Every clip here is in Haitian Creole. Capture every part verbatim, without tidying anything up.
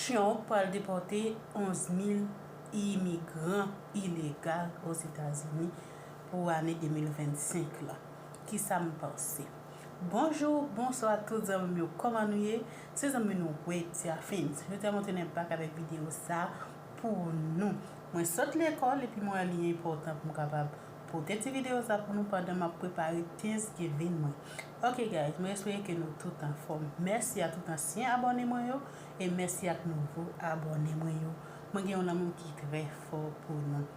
Trump pral depòte onz mil imigran ilegal Ozetazini pou ane de mil vennsenk la. Kisa m panse? Bonjou, bonswa tout zanmi m yo, kòman nou ye? Se zanmi nou Wetia Fins. Jodi a mwen tounen back avèk videyo sa pou nou. Mwen sot lekòl epi mwen wè li enpòtan pou m kapab pote ti videyo sa pou nou pandan m ap prepare Thanksgiving mwen. Ok guys, mwen espere ke nou tout anfòm. Mèsi a tout ansyen abòne mwen yo e mèsi ak nouvo abòne mwen yo. Mwen gen yon lanmou ki trè fò pou nou.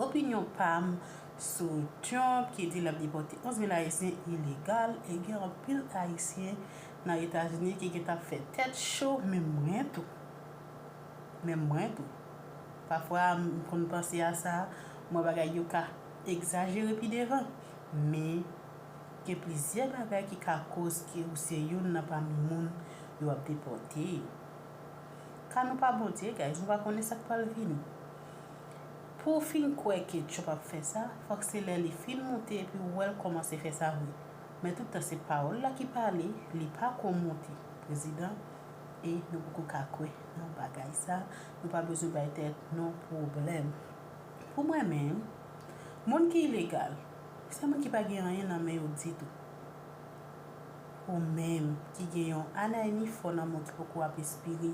Opinyon pa m sou Trump ki di l ap depòte onz mil Ayisyen ilegal e gen anpil Ayisyen nan Etazini ki gentan ap fè tèt cho, menm mwen tou. Menm mwen tou. Pafwa, m konn panse a sa, m wè bagay yo ka egzajere pi devan. Men, gen plizyè bagay ki ka koz ke ou se youn nan pami moun yo ap depòte yo. Ka nou pa Bondye, guys, nou pa konnen sa k pral vini. Pou w fin kwè ke Trump ap fè sa, fòk se lè li fin moute epi w wè l kòmanse fè sa vre. Men tout tan se pawòl la ki pale, li pako moute, prezidan, e nou poko ka kwè nan bagay sa, nou pa bezwen bay tèt nou pwoblèm. Pou mwen menm, moun ki ilegal, se moun ki pa gen anyen nan men yo ditou. Ou menm ki gen yon anayni fò nan men w ki poko ap espire,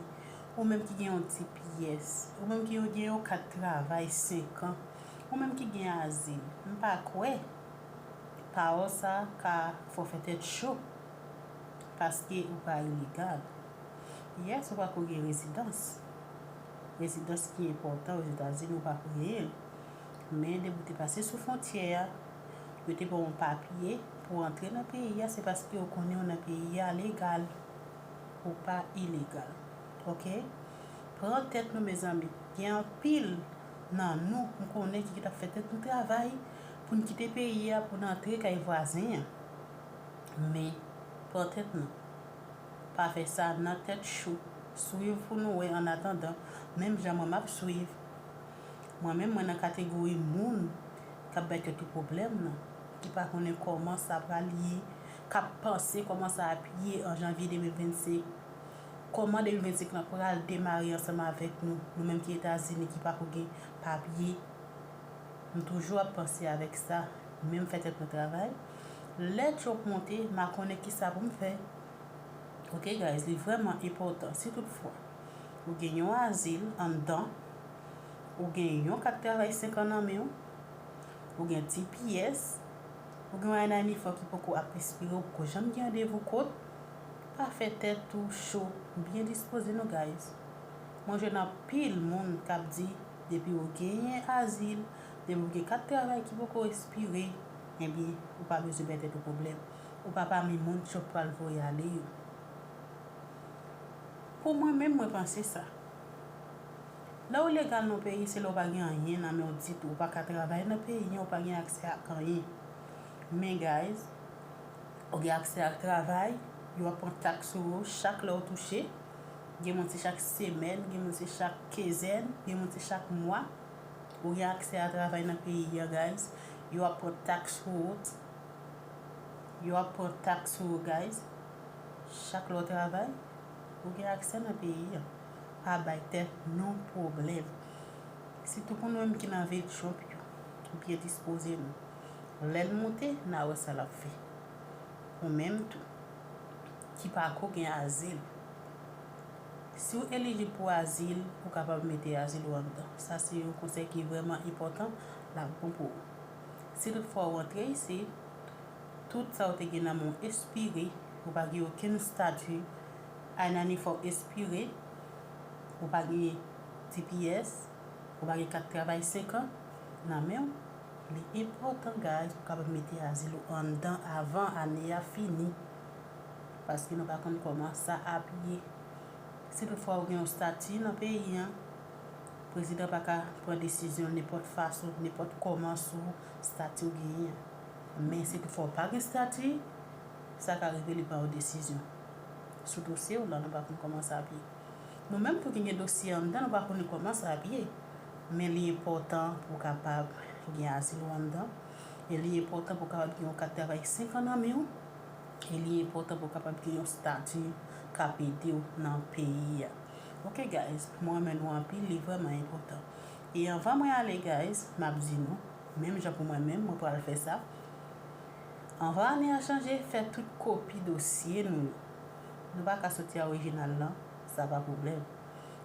ou menm ki gen yon T P S, ou menm ki gen yon kat travay senk an, ou menm ki gen azil, m pa kwè pawòl sa ka fè w fè tèt cho, paske ou pa ilegal. Yes, ou pako gen rezidans. Rezidans ki enpòtan Ozetazini, ou pako genyen l. Men depi w te pase sou fwontyè a, yo te ba w yon papye pou w antre nan peyi a, se paske yo konnen w nan peyi a legal. Ou pa ilegal. Ok? Pran tèt nou, mezanmi. Gen anpil nan nou, m konnen ki t ap fè tèt nou travay pou n kite peyi a, pou n antre kay vwazen an. Men, pran tèt nou. Pa fè sa nan tèt cho. Swiv pou nou wè annatandan, menm jan mwen m ap swiv. Mwen menm, mwen nan kategori moun k ap bay tèt yo pwoblèm nan, ki pa konnen kòman sa pral ye, k ap panse kòman sa ap ye an janvye de mil vennsenk, kòman de mil vennsenk lan pral demare ansanm avèk nou, nou menm ki Etazini, ki pako gen papye. M toujou ap panse avèk sa, men m fè tèt mwen travay. Lè Trump monte, m a konnen kisa pou m fè. Ok guys, li vrèman enpòtan. Si toutfwa ou gen yon azil anndan, ou gen yon kat travay senk an nan men w, ou gen T P S, ou gen yon anayni fò ki poko ap espire, ou poko janm gen randevou kot, pa fè tèt ou cho, byen dispoze nou guys. Mwen jwenn anpil moun k ap di, depi ou genyen azil, depi ou gen kat travay ki poko espire, ebyen, ou pa bezwen bay tèt ou pwoblèm. Ou pa pami moun Trump pral voye ale yo. Pou mwen menm, mwen panse sa. Lè w legal nan peyi, se lè w pa gen anyen nan men w ditou. Ou pa ka travay nan peyi an, ou pa gen aksè ak anyen. Men guys, ou gen aksè ak travay, yo ap pran taks sou ou chak lè w touche. Gen moun se chak semèn, gen moun se chak kenzèn, gen moun se chak mwa. Ou gen aksè a travay nan peyi an, guys. Yo ap pran taks sou ou. Yo ap pran taks sou ou, guys. Chak lè w travay, ou gen aksè nan peyi an. Pa bay tèt nou pwoblèm. Sitou pou nou menm ki nan vil Trump yo, byen dispoze nou. Lè l moute, n a wè sa l ap fè. Ou menm tou, ki pako gen azil. Si w elijib pou azil, ou kapab mete azil ou anndan. Sa se yon konsèy ki vrèman enpòtan, l ap bon pou ou. Si toutfwa w antre isit, tout sa w te gen nan men w espire, ou pa gen okenn estati, I ninety-four espire, ou pa gen T P S, ou pa gen kat travay senk an nan men w, li enpòtan, guys, pou w kapab mete azil ou anndan avan ane a fini. Paske nou pa konn kòman sa ap ye. Si toutfwa ou gen yon estati nan peyi an, prezidan pa ka pran desizyon nenpòt fason, nenpòt kòman sou estati ou genyen an. Men si toutfwa ou pa gen estati, sa ka rive li pran yon desizyon sou dosye w lan, nou pa konn kòman sa ap ye. Nou menm tou ki gen dosye anndan, nou pa konnen kòman sa ap ye. Men li enpòtan pou w kapab gen azil ou anndan. E li enpòtan pou w kapab gen yon kat travay senk an nan men w. E li enpòtan pou w kapab gen yon estati k ap ede w nan peyi a. Ok guys, mwen renmen nou anpil, li vrèman enpòtan. E anvan mwen ale guys, m ap di nou, menm jan pou mwen menm, mwen pral fè sa. Anvan ane a chanje, fè tout kopi dosye nou yo. Nou pa ka soti a orijinal lan, sa pa pwoblèm.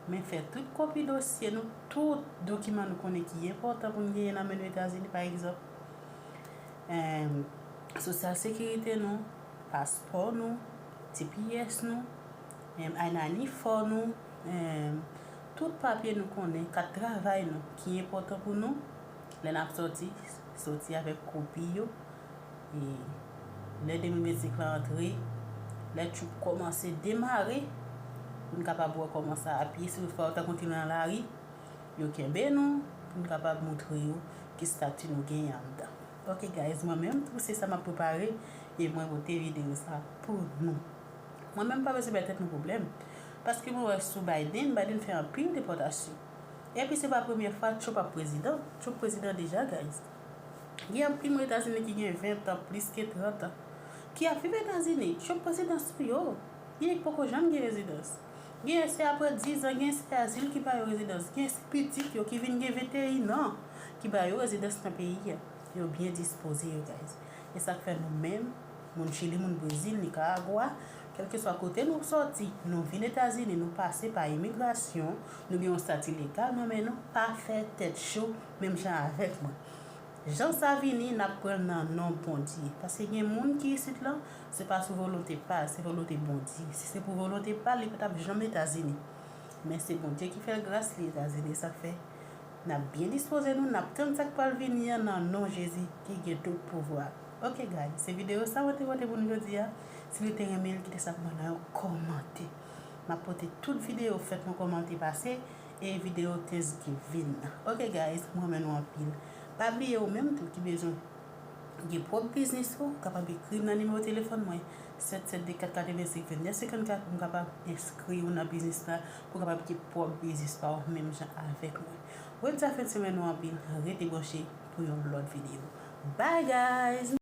Men fè tout kopi dosye nou, tout dokiman nou konnen ki enpòtan pou n genyen nan men nou Etazini, pa egzanp, em, sosyal sekirite nou, paspò nou, T P S nou, em, I ninety-four nou, em, tout papye nou konnen, kat travay nou ki enpòtan pou nou, lè n ap sòti, sòti avèk kopi yo. E lè de mil vennsenk lan antre, lè tchoub kòmanse demare, pou n kapab wè kòman sa ap ye, si toutfwa yo ta kontinye nan lari, yo kenbe nou, pou n kapab montre yo ki estati nou genyen anndan. Ok guys, mwen menm tou se sa m ap prepare, e mwen pote videyo sa pou nou. Mwen menm pa bezwen bay tèt mwen pwoblèm, paske mwen wè sou Biden, Biden fè anpil depòtasyon. Epi se pa premye fwa Trump ap prezidan, Trump prezidan deja guys. Gen anpil moun Etazini ki gen ven tan, plis ke trant an, ki ap viv Etazini, Trump prezidan sou yo. Gen ki poko janm gen rezidans. Gen se apre diz an, gen se azil ki ba yo rezidans, gen se pitit yo ki vin gen venteyen an ki ba yo rezidans nan peyi a. Yo byen dispoze yo guys. E sa k fè nou menm, moun Chili, moun Brezil, Nikaragwa, kèlkeswa kote nou sòti, nou vin Etazini, nou pase pa imigrasyon, nou gen yon estati legal nan men nou, pa fè tèt cho menm jan avèk mwen. Jan sa vini, n ap pran l nan non Bondye. Paske gen moun ki isit lan, se pa sou volonte pa l, se volonte Bondye. Si se pou volonte pa l, li pa t ap janm Etazini. Men se Bondye ki fè l gras, li Etazini, sa k fè n ap byen dispoze nou, n ap tann sa k pral vini an nan non Jezi ki gen tout pouvwa. Ok guys, se videyo sa mwen te pote pou nou jodi a. Si nou te renmen l, kite sa pou mwen nan yon kòmantè. M ap pote tout videyo fèt mwen kòmante pase e videyo Thanksgiving nan. Ok guys, mwen renmen nou anpil. Pa bliye ou menm tou ki bezwen gen pwòp biznis ou, ou kapab ekri m nan nimewo telefòn mwen, sèt sèt de kat katrevensenk vennèf senkannkat, pou m kapab enskri w nan biznis la, pou w kapab gen pwòp biznis pa w menm jan avèk mwen. Mwen di sa fen semèn nou anpil, rete branche pou yon lòt videyo. Bye guys!